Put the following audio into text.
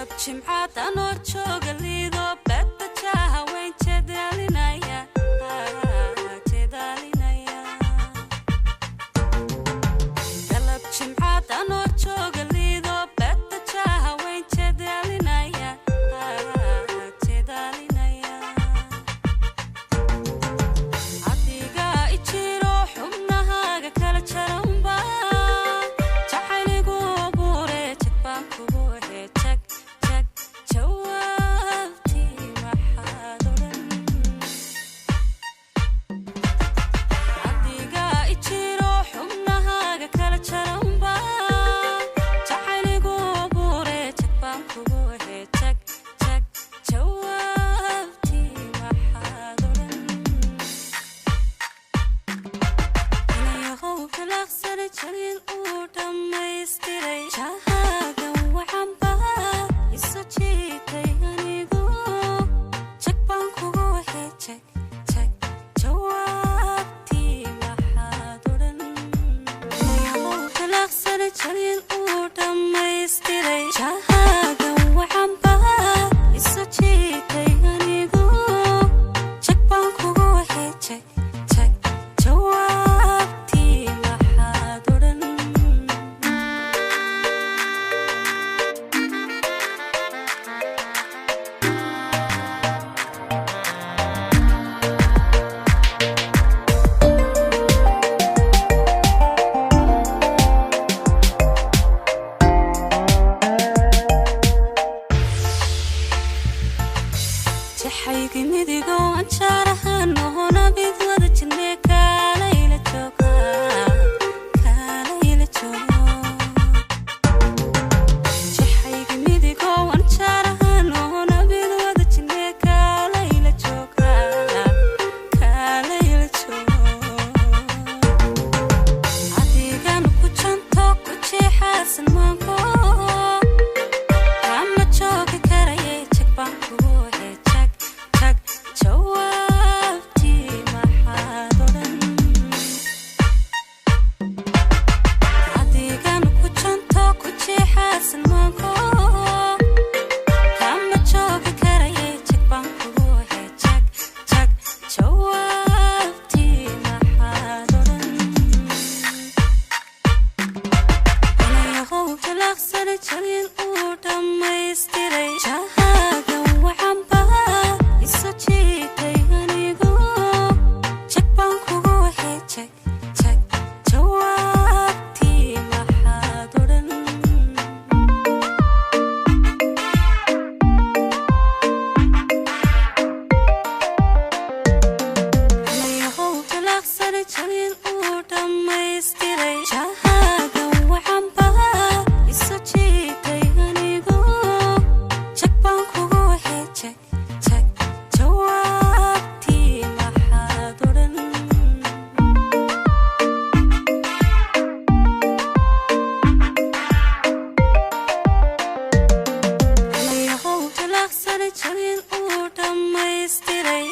Galab jimcaad anoo jooga liido badda jaaha weyn jedaalinaya jedaalinaya. Galab jimcaad anoo jooga liido badda jaaha weyn jedaalinaya jedaalinaya. Adiga ijiro xubnahaaga kala jaranba jacayligu abuure jag baan kugu ehe jag jag jawaabtii maxaad odhan. Adiga ijiro xubnahaaga kala jaranba jacayligu abuure jag baan kugu ehe jag jag jawaabtii maxaad odhan. Inayahow hilaqsana jalin uu dhammaystiray jahaaga wacanba isu jiitay anigu jag baan kugu ehe jag jag jawaabtii maxaad odhan. Inayahow hilaqsana jalin uu dhammaystiray jahaaga wacanba isu jiitay anigu jag baan kugu ehe jag jag jawaabtii maxaad odhan. Jaxaygi midigo anjaarahan nohona mid wada jirne kaalayla jooga kaalayla jooga. Jaxaygi midigo anjaarahan nohona mid wada jirne kaalayla jooga kaalayla jooga. Adigan ku janto ku jeexaasan maanko kama joogi karaye jag baan kugu ehe jag jag jawaabtii maxaad odhan. Adigan ku janto ku jeexaasan maanko kama joogi karaye jag baan kugu ehe jag jag jawaabtii maxaad odhan. Inayahow hilaqsana jalin uu dhammaystiray jahaaga wacanba isu jiitay anigu jag baan kugu ehe jag jag jawaabtii maxaad odhan. Inayahow hilaqsana jalin uu dhammaystiray jahaaga wacanba isu jiitay anigu jag baan kugu ehe jag jag jawaabtii maxaad odhan. Inayahow hilaqsana jalin uu dhammaystiray.